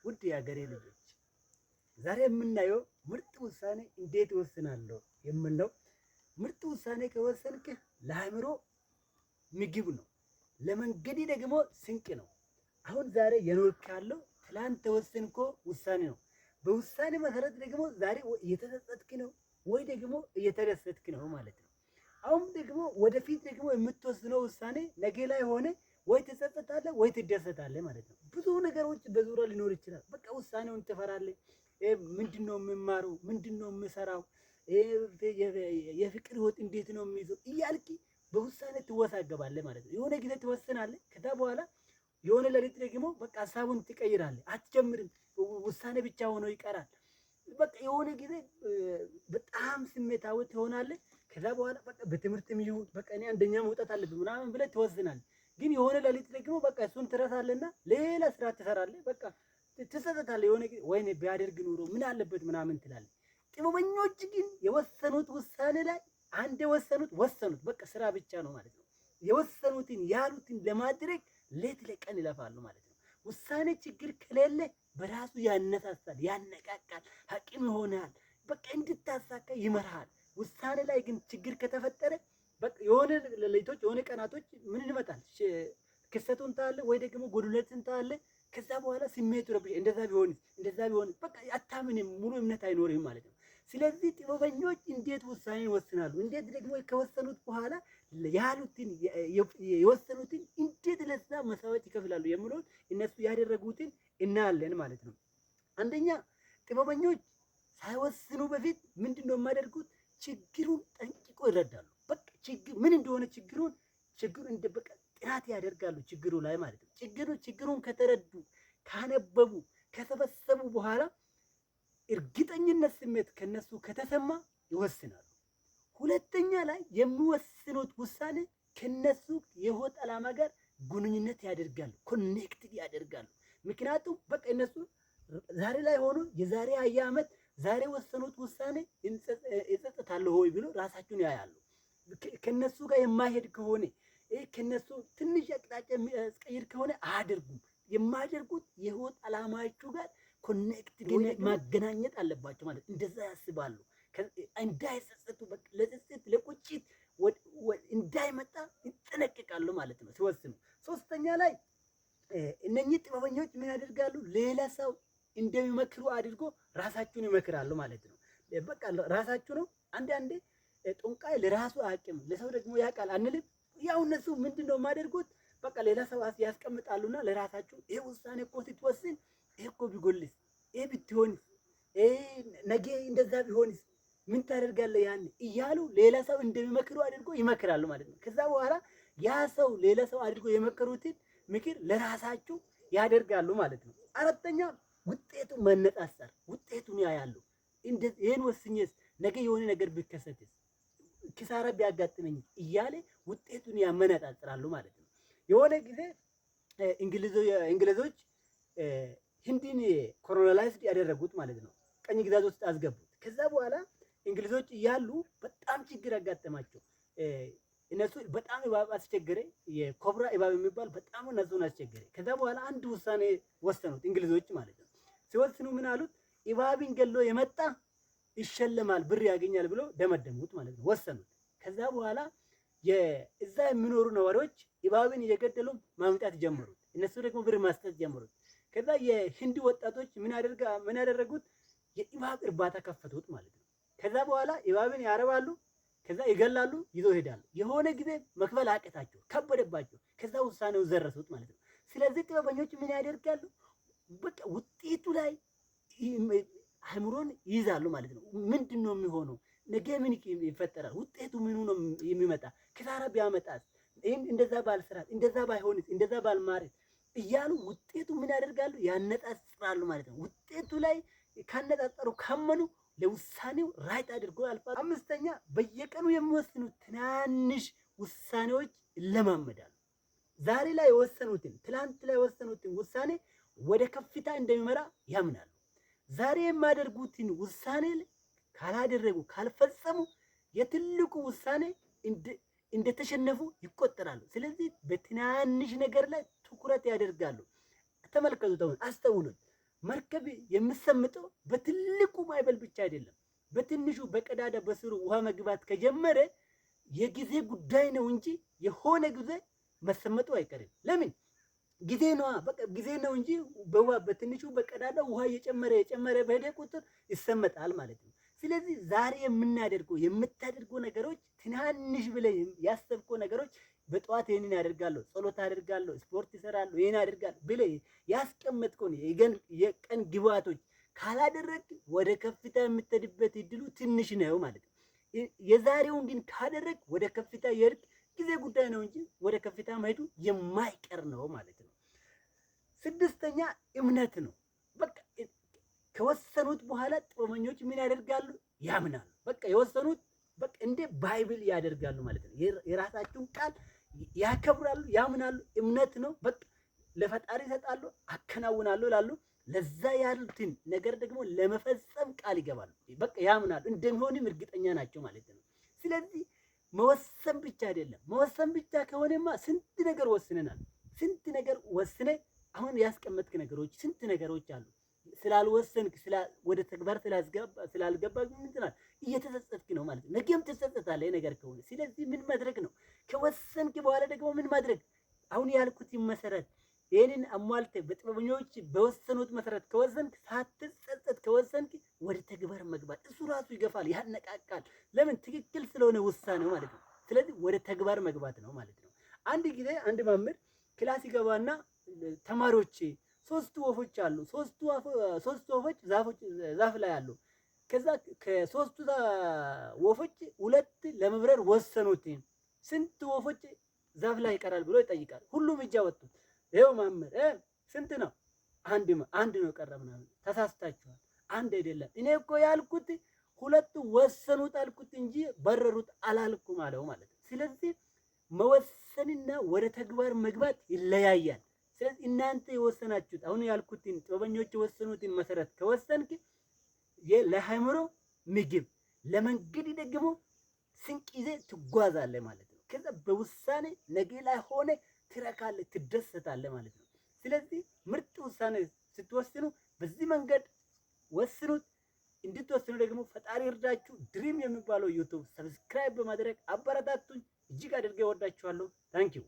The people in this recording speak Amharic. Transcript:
ውድ የሀገሬ ልጆች፣ ዛሬ የምናየው ምርጥ ውሳኔ እንዴት እወስናለሁ የሚል ነው። ምርጥ ውሳኔ ከወሰንክ ለአእምሮ ምግብ ነው፣ ለመንገድ ደግሞ ስንቅ ነው። አሁን ዛሬ የኖርክ ያለው ትላንት ተወሰንኮ ውሳኔ ነው። በውሳኔ መሰረት ደግሞ ዛሬ እየተጸጸትክ ነው ወይ ደግሞ እየተደሰትክ ነው ማለት ነው። አሁን ደግሞ ወደፊት ደግሞ የምትወስነው ውሳኔ ነገ ላይ ሆነ ወይ ትጸጸታለህ ወይ ትደሰታለህ ማለት ነው። ብዙ ነገሮች በዙሪያ ሊኖር ይችላል። በቃ ውሳኔውን ትፈራለህ። ምንድነው የምማረው? ምንድነው የምሰራው? የፍቅር ህይወት እንዴት ነው የሚይዘው? እያልክ በውሳኔ ትወሳገባለህ ማለት ነው። የሆነ ጊዜ ትወስናለህ። ከዛ በኋላ የሆነ ሌሊት ደግሞ በቃ ሀሳቡን ትቀይራለህ። አትጀምርም። ውሳኔ ብቻ ሆኖ ይቀራል። በቃ የሆነ ጊዜ በጣም ስሜታዊ ትሆናለህ። ከዛ በኋላ በቃ በትምህርትም ይሁን በቃ እኔ አንደኛ መውጣት አለብኝ ምናምን ብለህ ትወስናለህ። ግን የሆነ ሌሊት ደግሞ በቃ እሱን ትረሳለህና ሌላ ስራ ትሰራለህ። በቃ ትጸጸታለህ። የሆነ ጊዜ ወይኔ ቢያደርግ ኑሮ ምን አለበት ምናምን ትላለህ። ጥበበኞች ግን የወሰኑት ውሳኔ ላይ አንድ የወሰኑት ወሰኑት፣ በቃ ስራ ብቻ ነው ማለት ነው። የወሰኑትን ያሉትን ለማድረግ ሌት ለቀን ይለፋሉ ማለት ነው። ውሳኔ ችግር ከሌለ በራሱ ያነሳሳል፣ ያነቃቃል፣ አቅም ይሆናል። በቃ እንድታሳካ ይመርሃል። ውሳኔ ላይ ግን ችግር ከተፈጠረ በቃ የሆነ ሌሊቶች የሆነ ቀናቶች ምን ይመጣል? ክስተቱን ታያለህ ወይ ደግሞ ጉድለትን ታያለህ። ከዛ በኋላ ስሜቱ ረብሽ፣ እንደዛ ቢሆንስ እንደዛ ቢሆንስ በቃ አታምንም፣ ሙሉ እምነት አይኖርህም ማለት ነው። ስለዚህ ጥበበኞች እንዴት ውሳኔ ይወስናሉ? እንዴት ደግሞ ከወሰኑት በኋላ ያሉትን የወሰኑትን እንዴት ለዛ መስዋዕት ይከፍላሉ የሚለውን እነሱ ያደረጉትን እናያለን ማለት ነው። አንደኛ ጥበበኞች ሳይወስኑ በፊት ምንድን ነው የሚያደርጉት? ችግሩን ጠንቅቆ ይረዳሉ። በቃ ችግር ምን እንደሆነ ችግሩን ችግሩን እንደ በቃ ጥናት ያደርጋሉ ችግሩ ላይ ማለት ነው። ችግሩን ከተረዱ፣ ካነበቡ፣ ከሰበሰቡ በኋላ እርግጠኝነት ስሜት ከነሱ ከተሰማ ይወስናሉ። ሁለተኛ ላይ የሚወስኑት ውሳኔ ከነሱ የህይወት ዓላማ ጋር ግንኙነት ያደርጋሉ፣ connected ያደርጋሉ። ምክንያቱም በቃ እነሱ ዛሬ ላይ ሆኖ የዛሬ 20 ዓመት ዛሬ ወሰኑት ውሳኔ እጸጸታለሁ ወይ ብሎ ራሳቸውን ያያሉ። ከነሱ ጋር የማይሄድ ከሆነ፣ ከነሱ ትንሽ አቅጣጫ የሚያስቀይር ከሆነ አያደርጉም። የማያደርጉት የህይወት ዓላማችሁ ጋር connect ማገናኘት አለባቸው ማለት እንደዛ ያስባሉ። እንዳይጸጸቱ፣ ለጸጸት ለቁጭት እንዳይመጣ ይጠነቀቃሉ ማለት ነው ሲወስኑ። ሶስተኛ ላይ እነኚህ ጥበበኞች ምን ያደርጋሉ? ሌላ ሰው እንደሚመክሩ አድርጎ ራሳቸውን ይመክራሉ ማለት ነው። በቃ ራሳችሁ ነው። አንዳንዴ ጠንቋይ ለራሱ አያውቅም፣ ለሰው ደግሞ ያውቃል አንልም። ያው እነሱ ምንድን ነው የሚያደርጉት? በቃ ሌላ ሰው ያስቀምጣሉና ለራሳችሁ ይሄ ውሳኔ እኮ ስትወስን ይሄ እኮ ቢጎልስ፣ ይሄ ብትሆንስ፣ ነገ እንደዛ ቢሆንስ ምን ታደርጋለህ ያን እያሉ ሌላ ሰው እንደሚመክሩ አድርጎ ይመክራሉ ማለት ነው። ከዛ በኋላ ያ ሰው ሌላ ሰው አድርጎ የመከሩትን ምክር ለራሳችሁ ያደርጋሉ ማለት ነው። አራተኛ ውጤቱ መነጻጸር፣ ውጤቱን ያያሉ። ይሄን ወስኜስ ነገ የሆነ ነገር ቢከሰትስ፣ ኪሳራ ቢያጋጥመኝ እያለ ውጤቱን ያመነጣጥራሉ ማለት ነው። የሆነ ጊዜ እንግሊዞች ህንድን colonized ያደረጉት ማለት ነው። ቅኝ ግዛት ውስጥ አስገቡት። ከዛ በኋላ እንግሊዞች እያሉ በጣም ችግር አጋጠማቸው። እነሱ በጣም እባብ አስቸገረ። የኮብራ እባብ የሚባል በጣም እነሱን አስቸገረ። ከዛ በኋላ አንድ ውሳኔ ወሰኑት እንግሊዞች ማለት ነው። ሲወስኑ ምን አሉት? እባብን ገሎ የመጣ ይሸለማል፣ ብር ያገኛል ብሎ ደመደሙት ማለት ነው። ወሰኑት። ከዛ በኋላ እዛ የሚኖሩ ነዋሪዎች እባብን እየገደሉ ማምጣት ጀመሩት። እነሱ ደግሞ ብር መስጠት ጀመሩት። ከዛ የህንድ ወጣቶች ምን ያደረጉት? የእባብ እርባታ ከፈቱት ማለት ነው። ከዛ በኋላ እባብን ያረባሉ፣ ከዛ ይገላሉ፣ ይዘው ይሄዳሉ። የሆነ ጊዜ መክፈል አቅታቸው፣ ከበደባቸው። ከዛ ውሳኔው ዘረሱት ማለት ነው። ስለዚህ ጥበበኞች ምን ያደርጋሉ? በቃ ውጤቱ ላይ አእምሮን ይይዛሉ ማለት ነው። ምንድን ነው የሚሆነው? ነገ ምን ይፈጠራል? ውጤቱ ምኑ ነው የሚመጣ? ኪሳራ ቢያመጣስ? ይህን እንደዛ ባልሰራት፣ እንደዛ ባይሆንስ፣ እንደዛ ባልማርስ እያሉ ውጤቱ ምን ያደርጋሉ? ያነጻጽራሉ ማለት ነው። ውጤቱ ላይ ካነጻጸሩ፣ ካመኑ ለውሳኔው right አድርጎ ያልፋሉ። አምስተኛ በየቀኑ የሚወስኑ ትናንሽ ውሳኔዎች ይለማመዳሉ። ዛሬ ላይ የወሰኑትን፣ ትላንት ላይ የወሰኑትን ውሳኔ ወደ ከፍታ እንደሚመራ ያምናሉ። ዛሬ የማደርጉትን ውሳኔ ካላደረጉ፣ ካልፈጸሙ የትልቁ ውሳኔ እንደተሸነፉ ይቆጠራሉ። ስለዚህ በትናንሽ ነገር ላይ ትኩረት ያደርጋሉ። ተመልከቱት፣ አሁን አስተውሉት። መርከብ የምሰምጠው በትልቁ ማዕበል ብቻ አይደለም። በትንሹ በቀዳዳ በስሩ ውሃ መግባት ከጀመረ የጊዜ ጉዳይ ነው እንጂ የሆነ ጊዜ መሰመጡ አይቀርም። ለምን? ጊዜ ነዋ። በቃ ጊዜ ነው እንጂ በውሃ በትንሹ በቀዳዳ ውሃ እየጨመረ የጨመረ በሄደ ቁጥር ይሰመጣል ማለት ነው። ስለዚህ ዛሬ የምናደርገው የምታደርገው ነገሮች፣ ትናንሽ ብለህ ያሰብከው ነገሮች፣ በጠዋት ይህንን ያደርጋለሁ፣ ጸሎት አደርጋለሁ፣ ስፖርት እሰራለሁ፣ ይህን አደርጋለሁ ብለህ ያስቀመጥከውን የቀን ግብዓቶች ካላደረግክ ወደ ከፍታ የምትሄድበት እድሉ ትንሽ ነው ማለት ነው። የዛሬውን ግን ካደረግክ ወደ ከፍታ የሄድክ ጊዜ ጉዳይ ነው እንጂ ወደ ከፍታ መሄዱ የማይቀር ነው ማለት ነው። ስድስተኛ እምነት ነው። በቃ ከወሰኑት በኋላ ጥበበኞች ምን ያደርጋሉ? ያምናሉ። በቃ የወሰኑት በቃ እንደ Bible ያደርጋሉ ማለት ነው። የራሳቸውን ቃል ያከብራሉ፣ ያምናሉ። እምነት ነው። በቃ ለፈጣሪ ይሰጣሉ፣ አከናውናለሁ ይላሉ። ለዛ ያሉትን ነገር ደግሞ ለመፈጸም ቃል ይገባሉ። በቃ ያምናሉ፣ እንደሚሆንም እርግጠኛ ናቸው ማለት ነው። ስለዚህ መወሰን ብቻ አይደለም። መወሰን ብቻ ከሆነማ ስንት ነገር ወስነናል። ስንት ነገር ወስነ አሁን ያስቀመጥክ ነገሮች ስንት ነገሮች አሉ። ስላልወሰንክ፣ ወደ ተግባር ስላልገባ ምንድን እየተጸጸትክ ነው ማለት ነው። ነገም ትጸጸታለህ ነገር ከሆነ። ስለዚህ ምን ማድረግ ነው? ከወሰንክ በኋላ ደግሞ ምን ማድረግ? አሁን ያልኩት መሰረት ይህንን አሟልተህ በጥበበኞች በወሰኑት መሰረት ከወሰንክ፣ ሳትጸጸት ከወሰንክ ወደ ተግባር መግባት እሱ ራሱ ይገፋል፣ ያነቃቃል። ለምን? ትክክል ስለሆነ ውሳኔው ማለት ነው። ስለዚህ ወደ ተግባር መግባት ነው ማለት ነው። አንድ ጊዜ አንድ መምህር class ይገባና ተማሪዎች ሶስቱ ወፎች አሉ። ሶስቱ ወፎች ዛፍ ላይ አሉ። ከዛ ከሶስቱ ወፎች ሁለት ለመብረር ወሰኑት። ስንት ወፎች ዛፍ ላይ ይቀራል ብሎ ይጠይቃል። ሁሉም እጅ አወጡ። ይኸው መምህር ስንት ነው? አንድ አንድ ነው ቀረ ምናምን። ተሳስታችኋል። አንድ አይደለም። እኔ እኮ ያልኩት ሁለቱ ወሰኑት አልኩት እንጂ በረሩት አላልኩም አለው ማለት ነው። ስለዚህ መወሰንና ወደ ተግባር መግባት ይለያያል። ስለዚህ እናንተ የወሰናችሁት አሁን ያልኩትን ጥበበኞች የወሰኑትን መሰረት ከወሰንክ ለአእምሮ ምግብ፣ ለመንገድ ደግሞ ስንቅ ይዘህ ትጓዛለህ ማለት ነው። ከዛ በውሳኔ ነገ ላይ ሆነ ትረካለህ፣ ትደሰታለህ ማለት ነው። ስለዚህ ምርጥ ውሳኔ ስትወስኑ በዚህ መንገድ ወስኑት። እንድትወስኑ ደግሞ ፈጣሪ እርዳችሁ። Dream የሚባለው YouTube subscribe በማድረግ አበረታቱኝ። እጅግ አድርጌ እወዳችኋለሁ። Thank you.